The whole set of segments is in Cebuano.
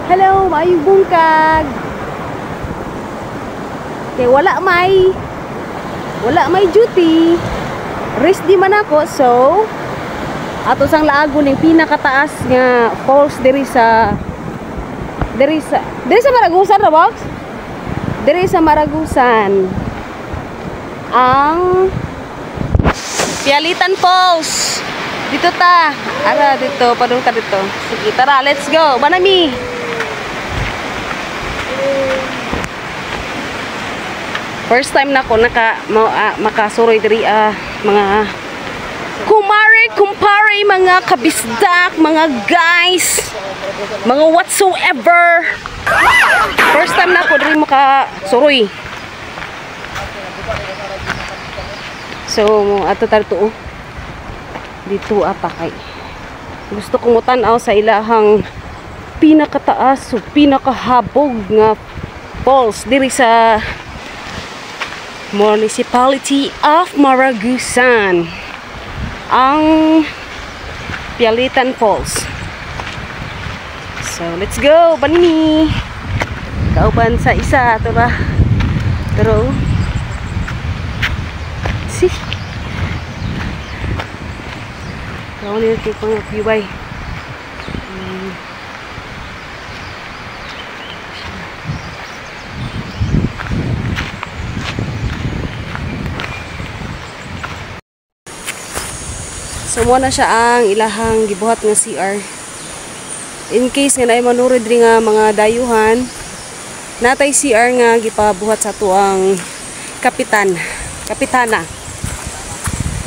Hello, maayong bungkag. Kay wala may duty. Rest di man ako, so ato sang laagon ning pinakataas nga falls diri sa Maragusan ra box? Diri sa Maragusan. Ang Pyalitan Falls. Dito ta. Ara dito, padung ta dito. Sige, tara, let's go. Banami. First time na ko makasuroy diri mga kumare, kumpare, mga kabisdak, mga guys, mga whatsoever. First time na ko diri makasuroy. So, ato tarto dito apa kay gusto ko mo tan-aw sa ilahang pinakataas o pinakahabog nga falls diri sa Municipality of Maragusan, ang Pyalitan Falls. So, let's go, banini. Kauban sa isa, ito ba? Pero, see. Kaon nila kay pang view bay. So, mo na siya ang ilahang gibuhat nga CR. In case nga naay manurod diri nga mga dayuhan, natay CR nga gipabuhat sa tuang kapitan, kapitana.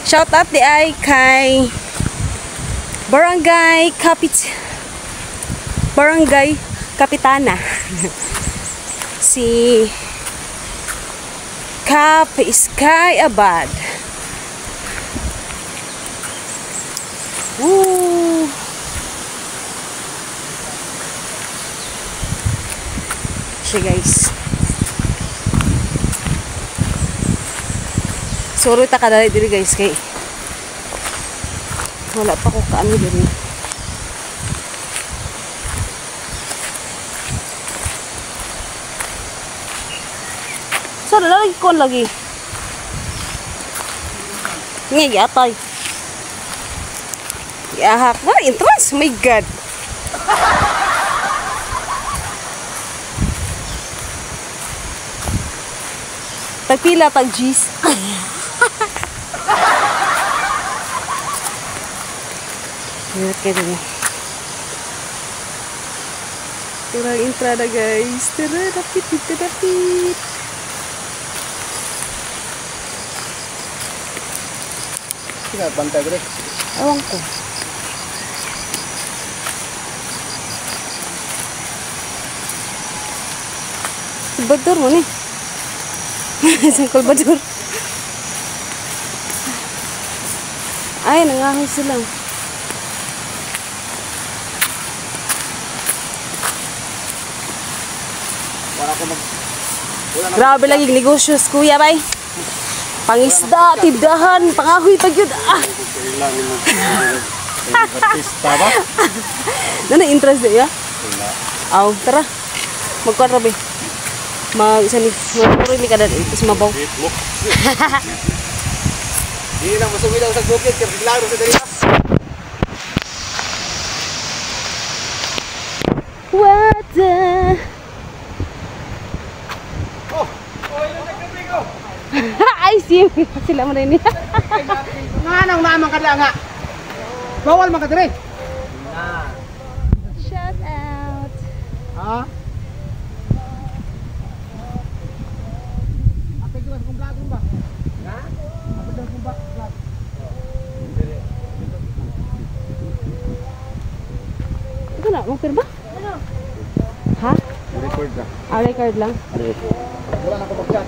Shout out di ay kay Barangay Kapitana. Si Kap Sky Abad. Woo! Siya guys. Suro ta kadali diri guys kay wala pa ko kaano diri. Saro lagi kon lagi. Ngi atay. Yahak, wala entrance, my God. Tagpila, tag G's. Ingat kayo dito. Tara ang entrada guys. Tara, dapit, dito, dapit. Sino bantay dre? Ewan ko. Badur mo ni. Sangkol badur. Ay, nangahoy sila. Wala ko mag... Grabe lagi negosyo, kuya bay. Pangisda, tindahan, pangahoy pag yun. Ah. Artista ba? Nana interest ya? Wala. Aw, tara. Magkuan ra ba? Mag isa ni magturoy mi kada is mabaw. Di lang masumilaw sa bukid kay bigla sa dali. What the? Oh, oh ila nagkabi ko. Ay sim, sila mo rin. Nganong naman kada nga. Bawal man ka diri. Shout out. Ha? Ito na, magpirma? Ha? Record lang. Ah, record lang? Wala na ko mag-chat.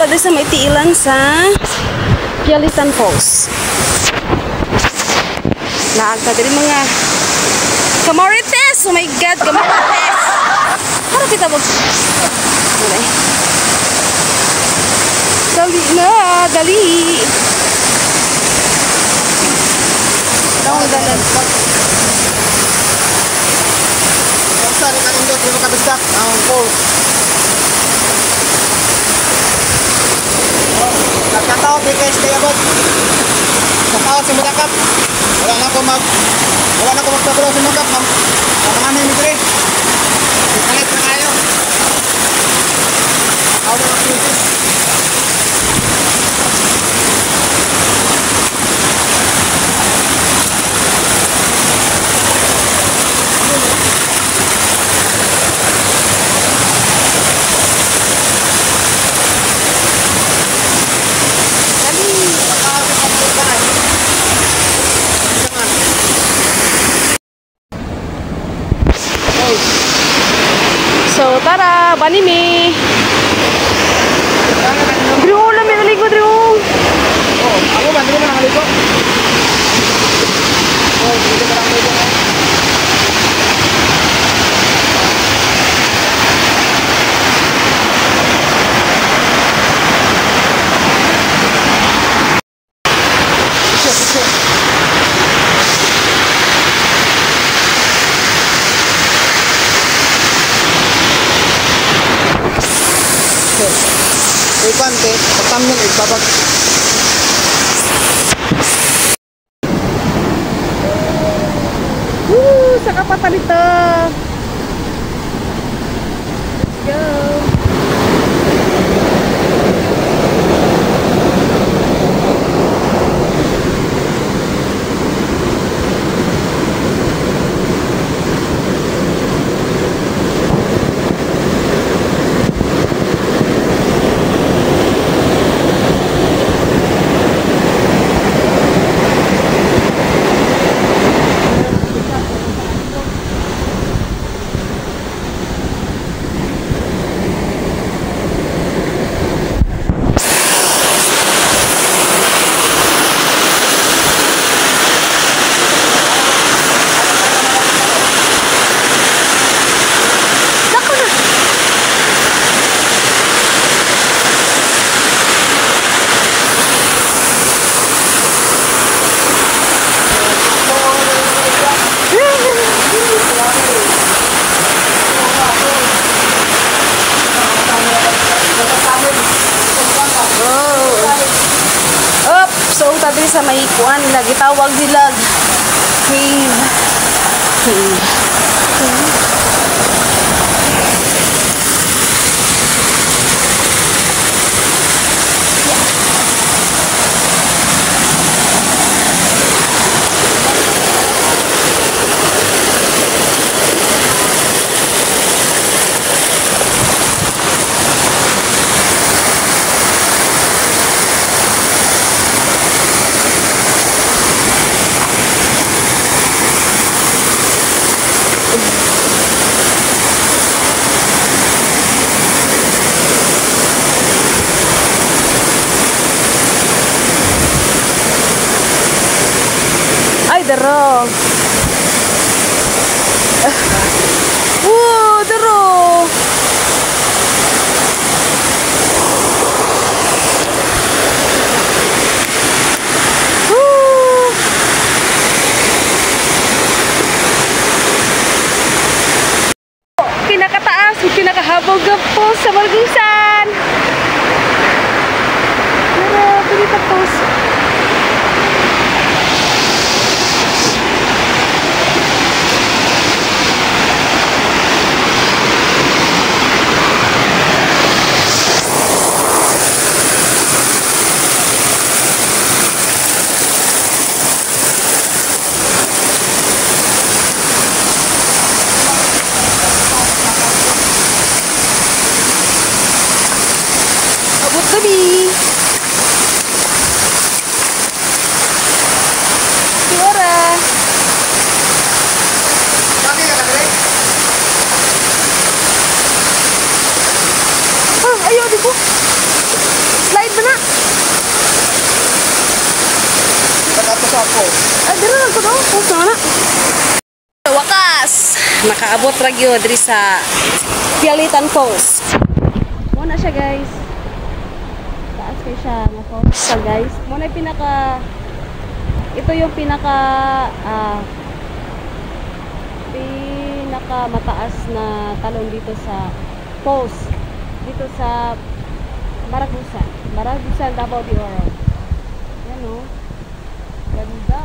ta sa may tiilan sa Pyalitan Falls. Laag ta diri, mga Kamarites! Oh my God, Kamarites! Para kita mag. Wala eh. Dali na! Dali! Dali, dali. Basta ni kanindot di makabista ang falls. Oh, nagkatao di kay stay abot. Sa si Mulakap. Wala na ko magpabalo sa Mulakap, ma'am. Mga mi diri. Kalit na kayo. Ako na ang. Dali! So, tara! Bani mi! Drew, lami naligo, Drew! Oh, ako ba hindi mo nakaligo? Oh, hindi ka nakaligo. Picture, picture. Upan te, pag-thumbnail eh, babag. Woo! Sa kapatalito! Let's go! Dako na! Up! So, tabi sa may kuan nila, gitawag nila cave. Cave. Cave. Ay, daro. Wow, daro. Woo! Pinakataas, pinakahabog nga po sa Malgusan. Pero, pinita post. Sa falls. Ay, dira lang ko do. Falls na na. Sa wakas, nakaabot ra gyud diri sa Pyalitan Falls. Mao na siya, guys. Taas kay siya nga falls sa, guys. Mao na yung pinaka ito yung pinaka pinaka mataas na talon dito sa falls dito sa Maragusan. Maragusan, Davao de Oro. Yan oh. Ganda.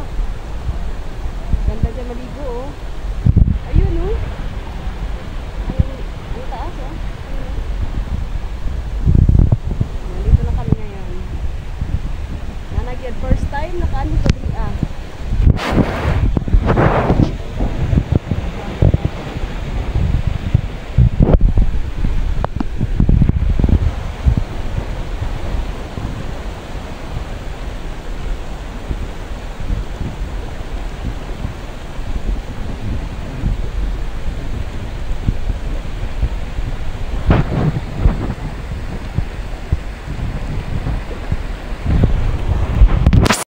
Ganda dyan maligo oh. Ayun oh. Ang taas oh. Ayun, oh. Nandito na kami ngayon. Nanagyan, first time nakaano pa diri ah.